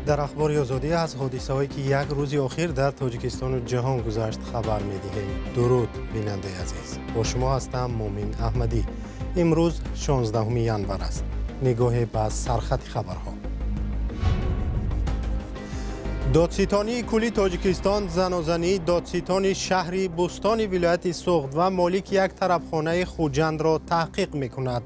Дар Ахбори Озодӣ аз ҳодисаҳое, ки як рӯзи охир дар Тоҷикистону ҷаҳон гузашт, хабар медиҳем. Дуруд, бинандаи азиз, бо шумо ҳастам Муъмин Аҳмадӣ. Имрӯз 16 январ аст. Нигоҳе ба сархати хабарҳо. Додситонии кулли Тоҷикистон занозании додситони шаҳри Бӯстони вилояти Суғд ва молики як тарабхонаи Хуҷандро таҳқиқ мекунад.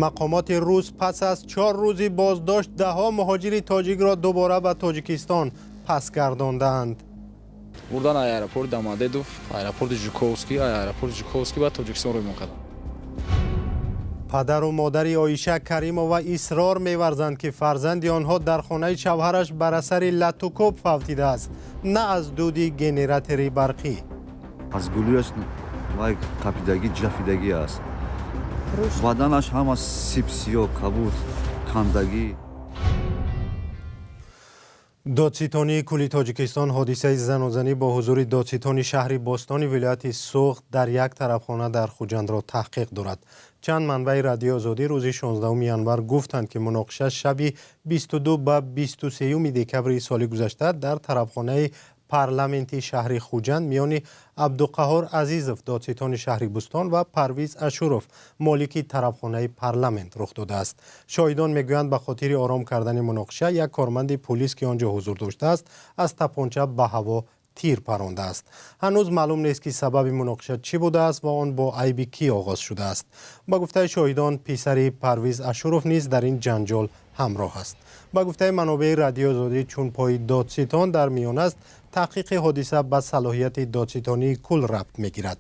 Мақомоти рус пас аз 4 рӯзи боздошт даҳҳо муҳоҷири тоҷикро дубора ба Тоҷикистон пас гардондаанд. Бурдан аэропорти Домодедово, аэропорти Жуковский, аэропорти Жуковский ба Тоҷикистон рӯй карданд. Падару модари Оиша Каримова исрор меварзанд, ки фарзанди онҳо дар хонаи шавҳараш бар асари латукӯб фавтидааст, на аз дуди генератори барқӣ. Аз гулӯяш вай қапидагӣ, ҷафидагӣ аст, баданаш ҳама сипсиё, кабуд, кандагӣ. Додситонии кулли Тоҷикистон ҳодисаи занозанӣ бо ҳузури додситони шаҳри Бостони вилояти Суғд дар як тарабхона дар Хуҷандро таҳқиқ дорад. Чанд манбаи Радиои Озодӣ рӯзи 16 январ гуфтанд, ки муноқиша шаби 22 ба 23 декабри соли гузашта дар тарабхонаи Парламенти шаҳри Хуҷанд миёни Абдуқаҳор Азизов, додситони шаҳри Бӯстон, ва Парвиз Ашуров, молики тарабхонаи Парламент, рух додааст. Шоҳидон мегӯянд, ба хотири ором кардани муноқиша як корманди пулис, ки он ҷо ҳузур доштааст, аз тапонча ба ҳаво тир парондааст. Ҳанӯз маълум нест, ки сабаби муноқиша чӣ будааст ва он бо айби кӣ оғоз шудааст. Ба гуфтаи шоҳидон, писари Парвиз Ашуров низ дар ин ҷанҷол ҳамроҳ аст. Ба гуфтаи манобеи Радиои Озодӣ, чун пои додситон дар миён аст, таҳқиқи ҳодиса ба салоҳияти додситонии кул рабт мегирад.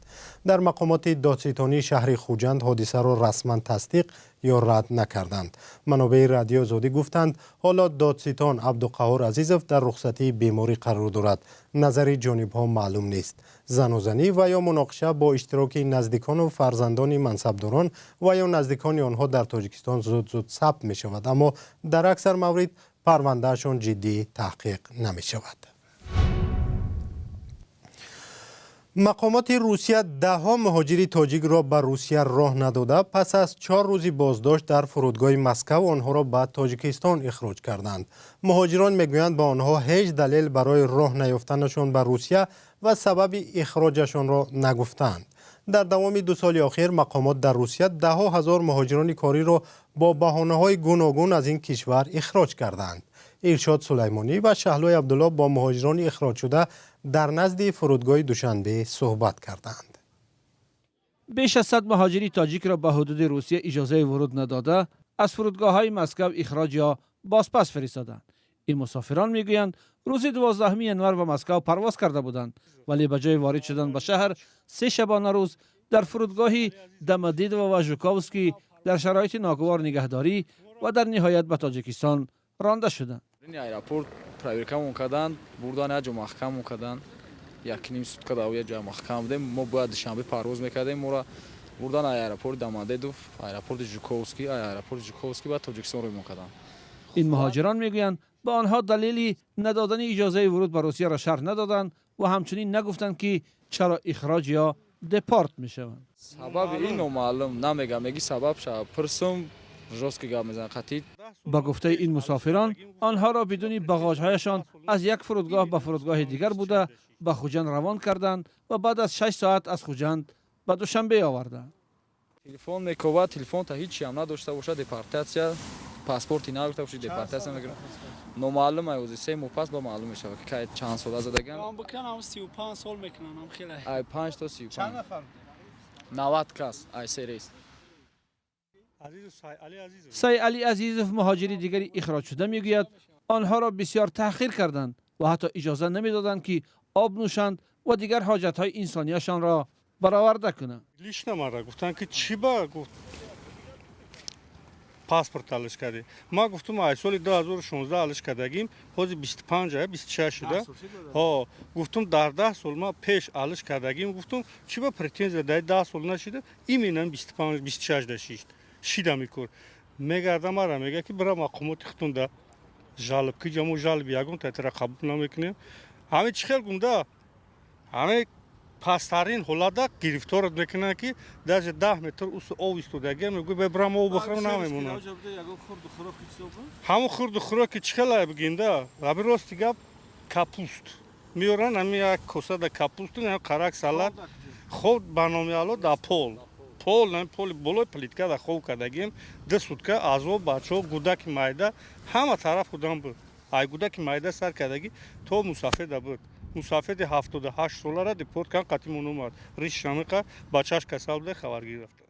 Дар мақомоти додситонии шаҳри Хуҷанд ҳодисаро расман тасдиқ ё рад накарданд. Манобеи Радиои Озодӣ гуфтанд, ҳоло додситон Абдуқаҳор Азизов дар рухсатии беморӣ қарор дорад. Назари ҷонибҳо маълум нест. Занозанӣ ва ё муноқиша бо иштироки наздикону фарзандони мансабдорон ва ё наздикони онҳо дар Тоҷикистон зуд зуд сабт мешавад, аммо дар аксар маврид парвандаашон ҷиддӣ таҳқиқ намешавад. Мақомоти Русия даҳҳо муҳоҷири тоҷикро ба Русия роҳ надода, пас аз 4 рӯзи боздошт дар фурудгоҳи Москав онҳоро ба Тоҷикистон ихроҷ карданд. Муҳоҷирон мегӯянд, ба онҳо ҳеҷ далел барои роҳ наёфтанашон ба Русия ва сабаби ихроҷашонро нагуфтаанд. Дар давоми 2 соли охир мақомот дар Русия даҳҳо ҳазор муҳоҷирони кориро бо баҳонаҳои гуногун аз ин кишвар ихроҷ кардаанд. Иршод Сулаймонӣ ва Шаҳлои Абдулло бо муҳоҷирони ихроҷшуда дар назди фурудгоҳи Душанбе суҳбат карданд. Беш аз 100 муҳоҷири тоҷикро ба ҳудуди Русия иҷозаи вуруд надода, аз фурудгоҳҳои Москав ихроҷ ё бозпас фиристоданд. Ин мусофирон мегӯянд, рӯзи 12 январ ба Москав парвоз карда буданд, вале ба ҷои ворид шудан ба шаҳр 3 шабона рӯз дар фурудгоҳи Домодедово ва Жуковский дар шароити ногувор нигаҳдорӣ ва дар ниҳоят ба Тоҷикистон ронда шуданд. Аэропорт проверкамон карданд, бурдан як ҷо маҳкамон карданд. 1,5 сутка дар як ҷо маҳкам будем. Мо бояд Душанбе парвоз мекардем, моро бурдан аэропорти Домодедово, аэропорти Жуковский, аэропорти Жуковский ба Тоҷикистон рӯймон карданд. Ин муҳоҷирон мегӯянд, ба онҳо далели надодани иҷозаи вуруд ба Русияро шарҳ надоданд ва ҳамчунин нагуфтанд, ки чаро ихроҷ ё депорт мешаванд. Сабаби ин номаълум, намегам. Меги сабаб ша пурсум, жёстко гап мезанад қатъи. Ба гуфтаи ин мусофирон, онҳоро бидуни бағожҳояшон аз як фурудгоҳ ба фурудгоҳи дигар буда, ба Хуҷанд равон карданд ва баъд аз 6 соат аз Хуҷанд ба Душанбе оварданд. Телефон мекобад, телефонта ҳичи ҳам надошта бошад, депортатсия. Паспорти нагирифта боши, депортатсия мекунад. Номаълум ай, ози 3 моҳ пас ба маълум мешавад, ки кай чанд сола задаган. 35 сол мекунанд, хеле. Ай 5 то 35, 90 кас ай се рейс. Сайали Азизов, муҳоҷири дигари ихроҷшуда, мегӯяд, онҳоро бисёр таҳқир карданд ва ҳатто иҷоза намедоданд, ки об нӯшанд ва дигар ҳоҷатҳои инсонияшонро бароварда кунанд. Лично мара гуфтанд, ки чӣ ба, гуфт, паспорт алиш кардӣ. Ман гуфтам, ай соли 2016 алиш кардагим, ҳозир 25 ая, 26 шуда. Ҳо, гуфтам, дар 10 сол ма пеш алиш кардагим. Гуфтам, чӣ ба претензия дар 10 сол нашида, именно 25, 26 да шишт шида мекур мегарда. Мара мега, ки бира мақомоти хутунда жалоб ки ҷамо жалоби ягон татира қабул намекунем. Ҳаме чӣ хел гумда, ҳаме. Пасттарин ҳолата гирифторат мекунанд, ки даже 10 метр усу ов истодагия, мегӯй, бебрам об бихӯрам, намемонам. Ҳамун хурду хӯроки чӣ хела бигинда, аби рости гап, капуст меоранд, ҳами як косада капусту қарак салат. Хоб, ба номи Алло, да пол пол поли болои плитка да хоб кардагим 2 сутка. Азоб, бачаҳо, гудаки майда, ҳама тараф худам буд. Ай гудаки майда сар кардагӣ то мусафеда буд. Мусафеди 78 солара депорт кан, қатимон омад, ришамиқа бачааш касал буда, хабаргирӣ рафта.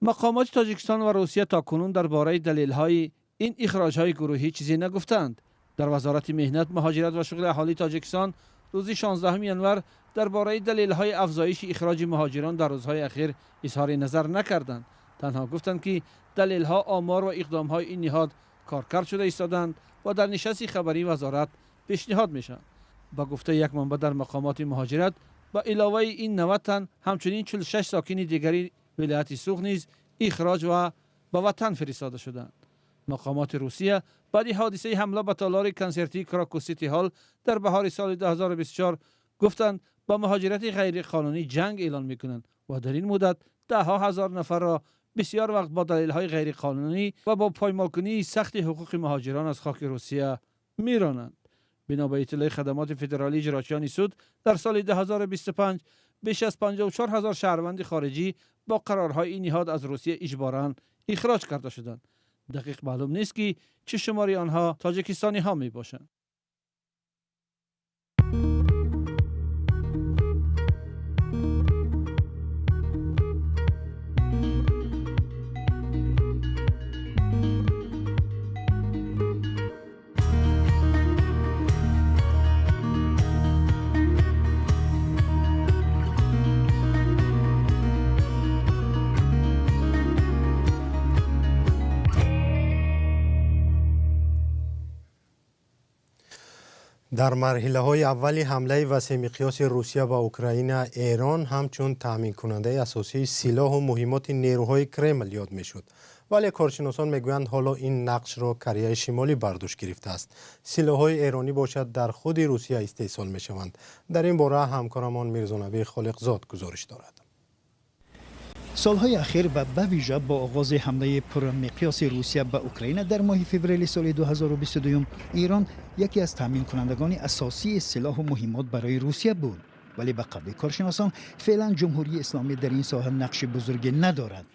Мақомоти Тоҷикистон ва Русия то кунун дар бораи далелҳои ин ихроҷҳои гурӯҳӣ чизе нагуфтаанд. Дар Вазорати меҳнат, муҳоҷират ва шуғли аҳолии Тоҷикистон рӯзи 16 январ дар бораи далелҳои афзоиши ихроҷи муҳоҷирон дар рӯзҳои ахир изҳори назар накарданд. Танҳо гуфтанд, ки далелҳо, омор ва иқдомҳои ин ниҳод коркард шуда истоданд ва дар нишасти хабарии вазорат пешниҳод мешаванд. Ба гуфтаи як манбаъ дар мақомоти муҳоҷират, ба иловаи ин 90 тан, ҳамчунин 46 сокини дигари вилояти Суғд низ ихроҷ ва ба ватан фиристода шуданд. Мақомоти Русия баъди ҳодисаи ҳамла ба толори консертии Крокус Сити Ҳол дар баҳори соли 2024 гуфтанд, ба муҳоҷирати ғайриқонунӣ ҷанг эълон мекунанд ва дар ин муддат даҳҳо ҳазор нафарро бисёр вақт бо далелҳои ғайриқонунӣ ва бо поймолкунии сахти ҳуқуқи муҳоҷирон аз хоки Русия меронанд. Бино ба иттилои хадамоти федералии иҷрочиёни суд, дар соли 2025 беш аз 54 ҳазор шаҳрванди хориҷӣ бо қарорҳои ин ниҳод аз Русия иҷборан ихроҷ карда шуданд. Дақиқ маълум нест, ки чӣ шумори онҳо тоҷикистониҳо мебошанд. Дар марҳилаҳои аввали ҳамлаи васеъмиқёси Русия ба Украина Эрон ҳамчун таъминкунандаи асосии силоҳу муҳиммоти нерӯҳои Кремл ёд мешуд, вале коршиносон мегӯянд, ҳоло ин нақшро Кореяи Шимолӣ бар дӯш гирифтааст. Силоҳҳои эронӣ бошад, дар худи Русия истеҳсол мешаванд. Дар ин бора ҳамкорамон Мирзонабӣ Холиқзод гузориш дорад. Солҳои ахир ва ба вижа бо оғози ҳамлаи пурмиқёси Русия ба Украина дар моҳи феврали соли 2022, Эрон яке аз таъминкунандагони асосии силоҳу муҳиммот барои Русия буд. Вале ба қавли коршиносон, феълан Ҷумҳурии Исломӣ дар ин соҳа нақши бузурге надорад.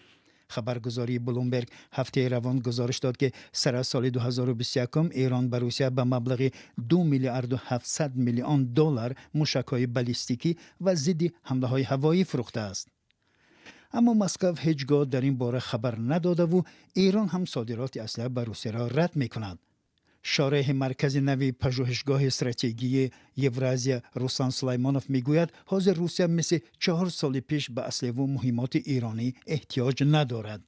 Хабаргузории Блумберг ҳафтаи равон гузориш дод, ки сар аз соли 2021 Эрон ба Русия ба маблағи 2 миллиарду 700 миллион доллар мушакҳои баллистикӣ ва зидди ҳамлаҳои ҳавоӣ фурӯхтааст. Аммо Москав ҳеҷ гоҳ дар ин бора хабар надодаву Эрон ҳам содироти аслиҳа ба Русияро рад мекунад. Шореҳи маркази нави пажӯҳишгоҳи стратегии Евразия Руслан Сулаймонов мегӯяд, ҳозир Русия мисли 4 соли пеш ба аслиҳаву муҳиммоти эронӣ эҳтиёҷ надорад.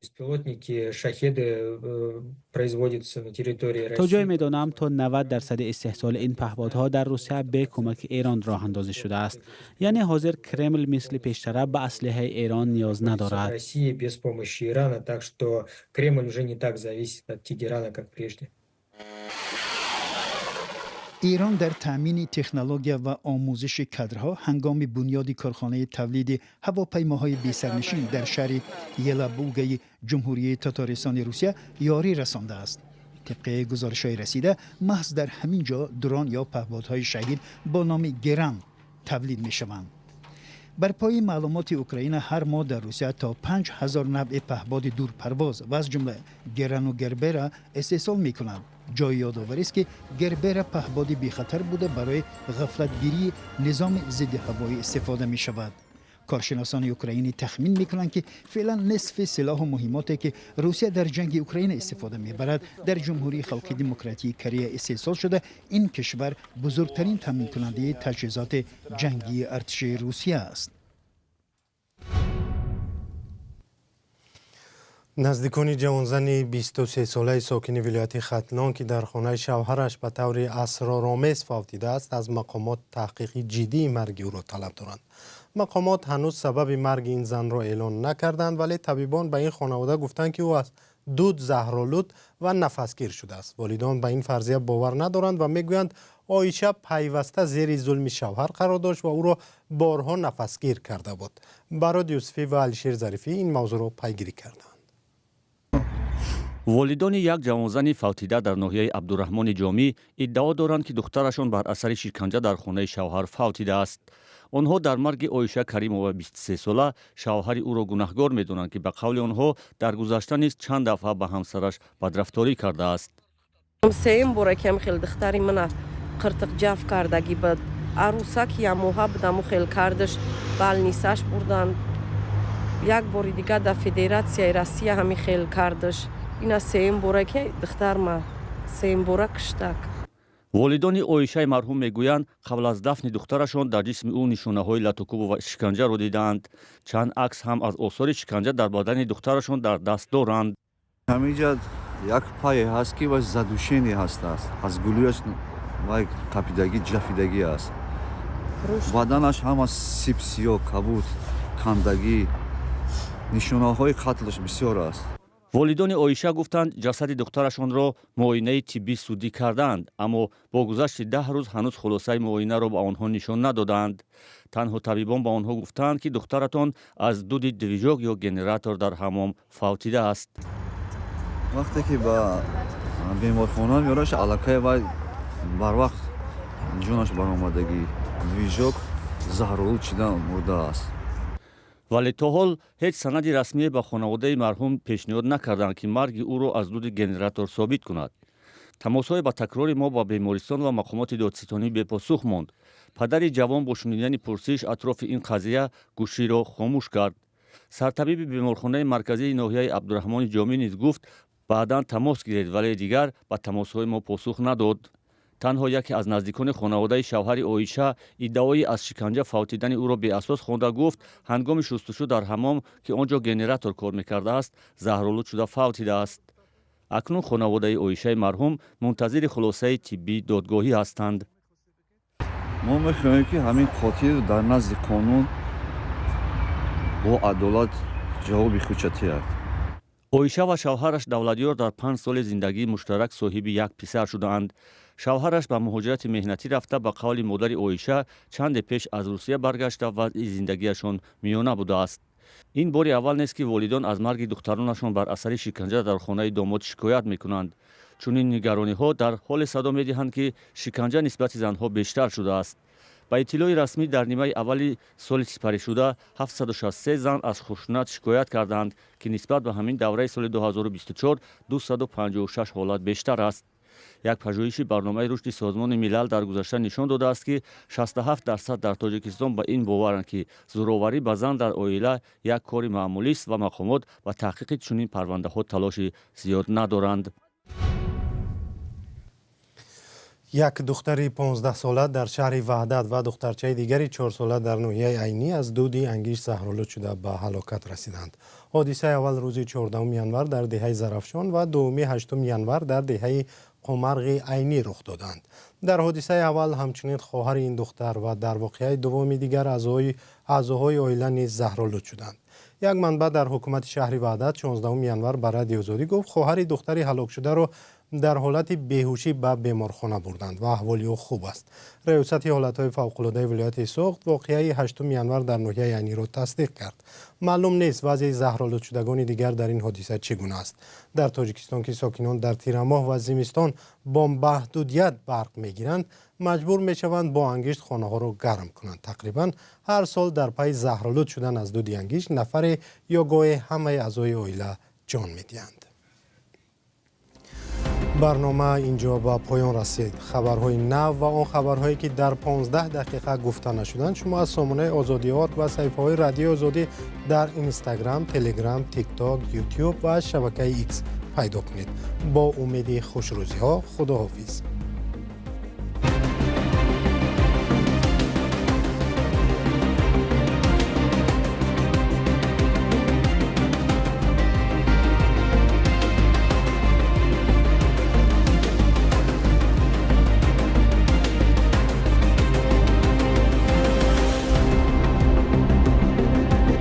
Беспилотники «Шахеды» производятся на территории То ҷое России. Медонам, то 90% истеҳсоли ин паҳбодҳо дар Русия бе кӯмаки Эрон роҳандозӣ шудааст. Яъне ҳозир Кремл мисли пештара ба аслиҳаи Эрон ниёз надорад. России без помощи Ирана, так что Кремль уже не так зависит от Тегерана, как прежде. Эрон дар таъмини технология ва омӯзиши кадрҳо ҳангоми бунёди корхонаи тавлиди ҳавопаймоҳои бесарнишин дар шаҳри Елабугаи Ҷумҳурии Татаристони Русия ёрӣ расондааст. Тибқи гузоришҳои расида, маҳз дар ҳамин ҷо дрон ё паҳбодҳои «Шаҳид» бо номи «Геран» тавлид мешаванд. Бар пои маълумоти Украина, ҳар моҳ дар Русия то 5000 навъи паҳбоди дурпарвоз ва аз ҷумла «Герану» «Гербера» истеҳсол мекунанд. Ҷои ёдоварист, ки «Гербера» паҳбоди бехатар буда, барои ғафлатгирии низоми зидди ҳавоӣ истифода мешавад. Коршиносони украинӣ тахмин мекунанд, ки феълан нисфи силоҳу муҳиммоте, ки Русия дар ҷанги Украина истифода мебарад, дар Ҷумҳурии Халқи Демократии Корея истеҳсол шуда. Ин кишвар бузургтарин таъминкунандаи таҷҳизоти ҷангии артиши Русия аст. Наздикони ҷавонзани 23-солаи сокини вилояти Хатлон, ки дар хонаи шавҳараш ба таври асроромез фавтидааст, аз мақомот таҳқиқи ҷиддии марги ӯро талаб доранд. Мақомот ҳанӯз сабаби марги ин занро эълон накарданд, вале табибон ба ин хонавода гуфтанд, ки ӯ аз дуд заҳролуд ва нафасгир шудааст. Волидон ба ин фарзия бовар надоранд ва мегӯянд, Оиша пайваста зери зулми шавҳар қарор дошт ва ӯро борҳо нафасгир карда буд. Барод Юсуфӣ ва Алишер Зарифӣ ин мавзӯъро пайгирӣ карданд. Волидони як ҷавонзани фавтида дар ноҳияи Абдураҳмони Ҷомӣ иддао доранд, ки духтарашон бар асари шиканҷа дар хонаи шавҳар фавтидааст. Онҳо дар марги Оиша Каримова, 23сола, шавҳари ӯро гунаҳгор медонанд, ки ба қавли онҳо дар гузашта низ чанд дафъа ба ҳамсараш бадрафторӣ кардааст. Сеюм бора ки ам хел духтари мана қиртиқ ҷаф кардагӣ буд. Арӯсак ямоҳа будаму хел кардаш, больница ш бурдан. Як бори дига дар Федератсияи Россия ҳами хел кардаш. Ина сеюм бора ки духтарма сеюм бора киштак. Волидони Оишаи марҳум мегӯянд, қабл аз дафни духтарашон дар ҷисми ӯ нишонаҳои латукуб ва шиканҷаро дидаанд. Чанд акс ҳам аз осори шиканҷа дар бадани духтарашон дар даст доранд. Ҳаминҷа як пае ҳаст, ки вай задушение ҳастааст. Аз гулӯяш вай қапидагӣ, ҷафидагӣ аст. Баданаш ҳама сипсиё, кабуд, кандагӣ, нишонаҳои қатлаш бисёр аст. Волидони Оиша гуфтанд, ҷасади духтарашонро муоинаи тиббӣ судӣ кардаанд, аммо бо гузашти 10 рӯз ҳанӯз хулосаи муоинаро ба онҳо нишон надодаанд. Танҳо табибон ба онҳо гуфтаанд, ки духтаратон аз дуди движок ё генератор дар ҳамом фавтидааст. Вақте ки ба беморхона меораш, аллакай вай барвақт ҷонаш баромадагӣ, движок заҳролуд шуда мурдааст. Вале то ҳол ҳеҷ санади расмие ба хонаводаи марҳум пешниҳод накарданд, ки марги ӯро аз дуди генератор собит кунад. Тамосҳое ба такрори мо ба бемористон ва мақомоти додситонӣ бепосух монд. Падари ҷавон бо шунидани пурсиш атрофи ин қазия гӯширо хомӯш кард. Сартабиби беморхонаи марказии ноҳияи Абдураҳмони Ҷомӣ низ гуфт, баъдан тамос гиред, вале дигар ба тамосҳои мо посух надод. Танҳо яке аз наздикони хонаводаи шавҳари Оиша иддаои аз шиканҷа фавтидани ӯро беасос хонда, гуфт, ҳангоми шустушӯ дар ҳамом, ки он ҷо генератор кор мекардааст, заҳролуд шуда фавтидааст. Акнун хонаводаи Оишаи марҳум мунтазири хулосаи тиббии додгоҳӣ ҳастанд. Мо мехоҳем, ки ҳамин қотил дар назди қонун бо адолат ҷавоби худша диҳад. Оиша ва шавҳараш Давлатёр дар 5 соли зиндагии муштарак соҳиби як писар шудаанд. Шавҳараш ба муҳоҷирати меҳнатӣ рафта, ба қавли модари Оиша, чанде пеш аз Русия баргашта, вазъи зиндагиашон миёна будааст. Ин бори аввал нест, ки волидон аз марги духтаронашон бар асари шиканҷа дар хонаи домод шикоят мекунанд. Чунин нигарониҳо дар ҳоле садо медиҳанд, ки шиканҷа нисбати занҳо бештар шудааст. Ба иттилои расмӣ, дар нимаи аввали соли сипаришуда 763 зан аз хушунат шикоят карданд, ки нисбат ба ҳамин давраи соли 2024 256 ҳолат бештар аст. Як пажӯҳиши Барномаи рушди Созмони Милал дар гузашта нишон додааст, ки 67% дар Тоҷикистон ба ин боваранд, ки зӯроварӣ ба зан дар оила як кори маъмулист ва мақомот ба таҳқиқи чунин парвандаҳо талоши зиёд надоранд. Як духтари 15сола дар шаҳри Ваҳдат ва духтарчаи дигари 4сола дар ноҳияи Айнӣ аз дуди ангишт заҳролуд шуда ба ҳалокат расиданд. Ҳодисаи аввал рӯзи 14 январ дар деҳаи Зарафшон ва дуввуми 8 январ дар деҳаи Қумарғи Айнӣ рух доданд. Дар ҳодисаи аввал ҳамчунин хоҳари ин духтар ва дар воқеаи дуввуми дигар аъзоҳои оила низ заҳролуд шуданд. Як манбаъ дар ҳукумати шаҳри Ваҳдат 16 январ ба Радиои Озодӣ гуфт, хоҳари духтари ҳалокшударо дар ҳолати беҳушӣ ба беморхона бурданд ва аҳволи ӯ хуб аст. Раёсати ҳолатҳои фавқулодаи вилояти Суғд воқеаи 8 январ дар ноҳияи Айниро тасдиқ кард. Маълум нест, вазъи заҳролудшудагони дигар дар ин ҳодиса чӣ гуна аст. Дар Тоҷикистон, ки сокинон дар тирамоҳ ва зимистон бо маҳдудият барқ мегиранд, маҷбур мешаванд бо ангишт хонаҳоро гарм кунанд. Тақрибан ҳар сол дар пайи заҳролуд шудан аз дуди ангишт нафаре ё гоҳе ҳамаи аъзои оила ҷон медиҳанд. Барнома инҷо ба поён расид. Хабарҳои нав ва он хабарҳое, ки дар 15 дақиқа гуфта нашуданд, шумо аз сомонаи Озодӣ орг ва саҳифаҳои Радиои Озодӣ дар Инстаграм, Телеграм, Тикток, Ютюб ва шабакаи Икс пайдо кунед. Бо умеди хушрӯзиҳо, худоҳофиз.